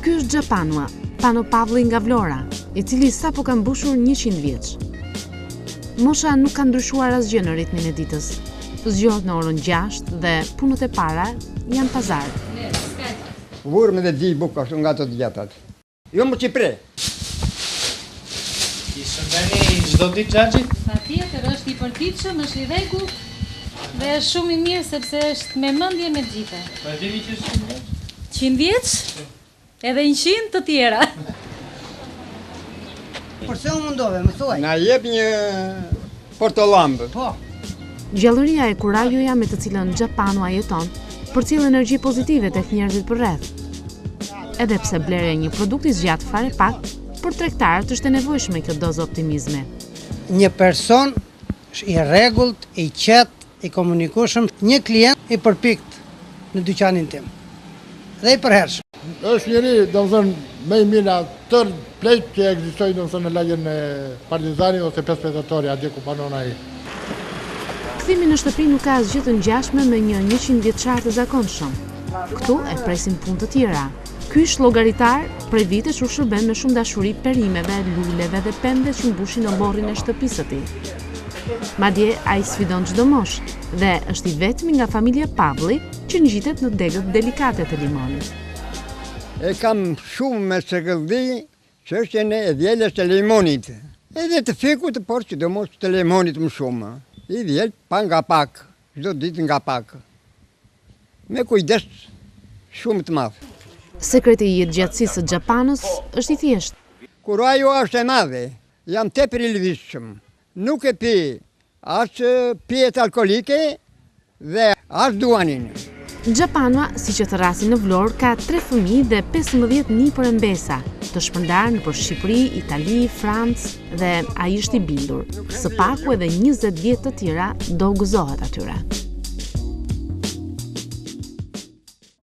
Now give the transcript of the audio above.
Ky është Xha Panua, Pano Pavlli nga Vlora, i cili sapo ka mbushur 100 vjeç. Mosha nuk ka ndryshuar asgjë në ritmin e ditës. Zgjohet në orën 6 dhe punët e para janë pazar. Vurmë dhe di bukë ashtu nga ato të gjatat. Jo më që pre. I shërbeni çdo ditë xhaxhit? Patjetër, është i përditshëm, është i rregullt dhe është shumë i mirë sepse është me mendje me të gjithë. Po e dini që është 100 vjeç? 100 vjeç? Edhe 100 të tjera. Përse u mundove, më thuaj? Na jep një portollambë. Po. Gjallëria e kurajoja me të cilën Xha Panua jeton, përcjell energji pozitive tek njerëzit përreth. Edhe pse blerja e një produkti zgjat fare pak, për tregtarët është e nevojshme kjo dozë optimizmi. Një person i rregullt, i qetë, i komunikueshëm, një klient i përpikt në dyqanin tim dhe i përhershëm. Është njeri, domethënë, më i mirë nga tërë pleqtë që ekzistojnë, domethënë, në lagjen e Partizani ose 15 Nëntori, atje ku banon ai. Kthimi në shtëpi nuk ka asgjë të ngjashme me një 100 vjeçar të zakonshëm. Këtu e presin punë të tjera. Ky ish llogaritar prej vitesh u shërben me shumë dashuri perimeve, luleve dhe pemëve që mbushin oborrin e shtëpisë së tij. Madje ai sfidon çdo moshë dhe është i vetmi nga familja Pavlli që ngjitet në degët delikate të limonit. E kam shumë me sëgëlldi çështjen e vjeljes të limonit. Edhe të fikut, por sidomos të limonit më shumë. I vjel pak nga pak, çdo ditë nga pak. Me kujdes shumë të madh. Sekreti i jetëgjatësisë së Xha Panos është i thjeshtë. Kurajo është e madhe, jam tepër i lëvizshëm. Nuk e pi as pijet alkoolike dhe as duhanin. Xha Panua, siç e thërrasin në Vlorë, ka tre fëmijë dhe 15 nipër e mbesa, të shpërndarë nëpër Shqipëri, Itali, Francë dhe ai është i bindur, së paku edhe 20 vjet të tjera do u gëzohet atyre.